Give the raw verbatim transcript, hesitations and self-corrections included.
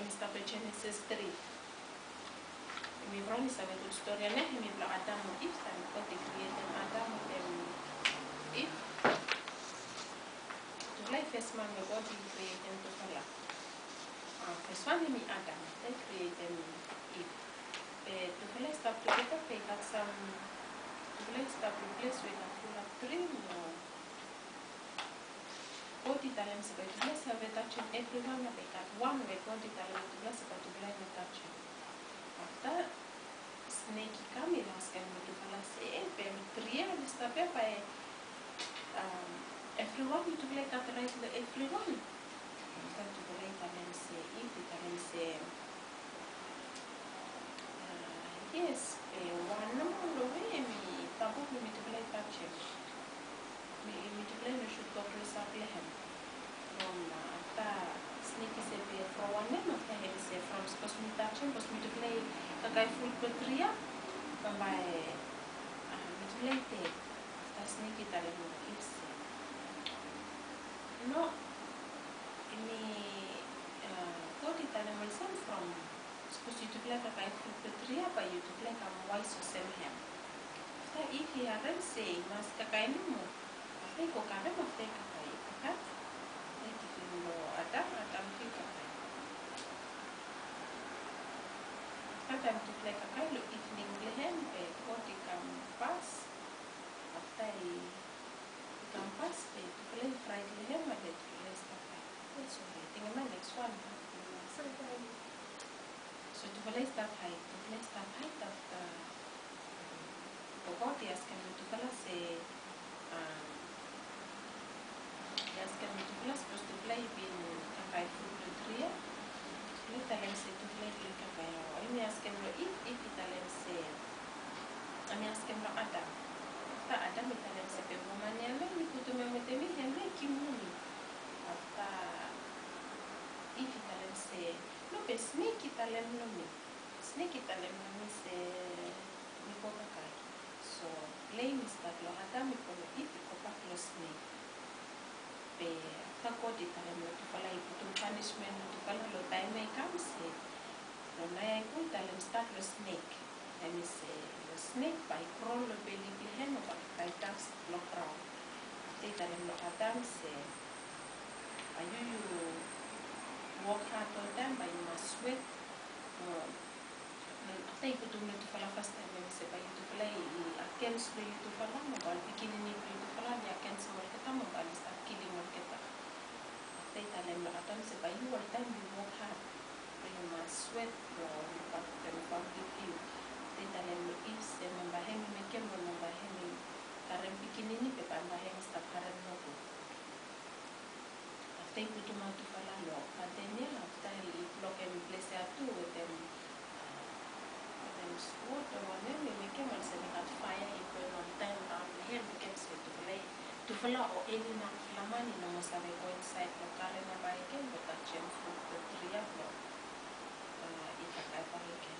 Stap long Jenesis tri. Yumi ran, yumi save gud stori ya, hemi blong Adam mo Iv, taem God i krietem Adam wetem Iv. Tufala i fes man we God i krietem tufala. A, fes wan hemi Adam, afta i krietem Iv. Be tufala i stap tugeta, be i gat sam, tufala i stap long ples we i gat fulap tri mo God i talem se bae tufala i save tajem evriwan, be i gat wan we God i talem tufala se bae tufala i no tajem. Afta snek i kam, i askem long tufala se, e, be tri ya we i stap ya, bae, am, evriwan, yutufala i gat raet long evriwan. Afta tufala i talem se, Iv i talem se, a, yes, be wan nomo long we hemi tabu blong mitufala i tajem. Mi, mitufala i no sud go klosap long hem. Nao, a, afta snek i se be from wanem, afta hemi se from sapos mi tajem, sapos mitufala i kakae frut blong tri ya, bambae, a, mitufala i ded. Afta snek i talem long Iv se, no, mi, a, God i talem olsem from sapos yutufala i kakae frut blong tri ya, bae yutufala i kam waes olsem hem. Afta Iv i harem se i mas kakae nomo. Afta i go karem, afta i kakae, i kakae. Afta i givim long Adam, Adam tu i kakae. Afta taem tufala i kakae long ivning blong hem, be God i kam pas. Afta i, i kam pas, be tufala i fraet long hem, be tufala i stap haed. Sori, ating hemia neks wan. So tufala i stap haed, tufala i stap haed afta God i askem long tufala se, a, i askem long tufala sapos tufala i bin kakae frut blong tri ya. Tufala i talem se tufala i bin kakae. Hemi askem long Iv, Iv i talem se, hemi askem long Adam. Afta Adam i talem se be woman ya nao mi putum hem wetem mi, hem nao i givim mi. Afta Iv i talem se, no, be snek i talem long mi. Snek i talem long mi se mi go kakae. So blem i stat long Adam i go long Iv, i gobak long snek. Be afta God i talem long tufala, i putum panismen long tufala long taem ya i kam se, long naoia i go i talem stat long snek. Hemi se long snek bae i krol long beli blong hem mo bae i kakae tas long graon. Afta i talem long Adam se, bae yu, yu wok had oltaem, bae yu mas swet. Afta i putum long tufala fastaem, hemi se bae yutufala i, i agens long yutufala, mo bae ol pikinini blong yutufala oli agensem olgeta, mo bae oli stap kilim olgeta. Afta i talem long Adam se bae yu oltaem yu wok had blong yu mas swet blong lukaotem famle blong yu. Afta i talem long Iv se bambae hem i mekem blong bambae hem i karem pikinini, be bambae hem i stap harem nogud. Afta i putum tufala long gaden ya, afta i blokem ples ya tu wetem, a, wetem swod o wanem, i mekem olsem i gat faea i bon oltaem raon long hem, i mekem se tufala i, tufala o eni narafala man i no moa save go insaed blong kare nao bakegen blong tajem frut blong tri ya blong, a, i kakae bakegen.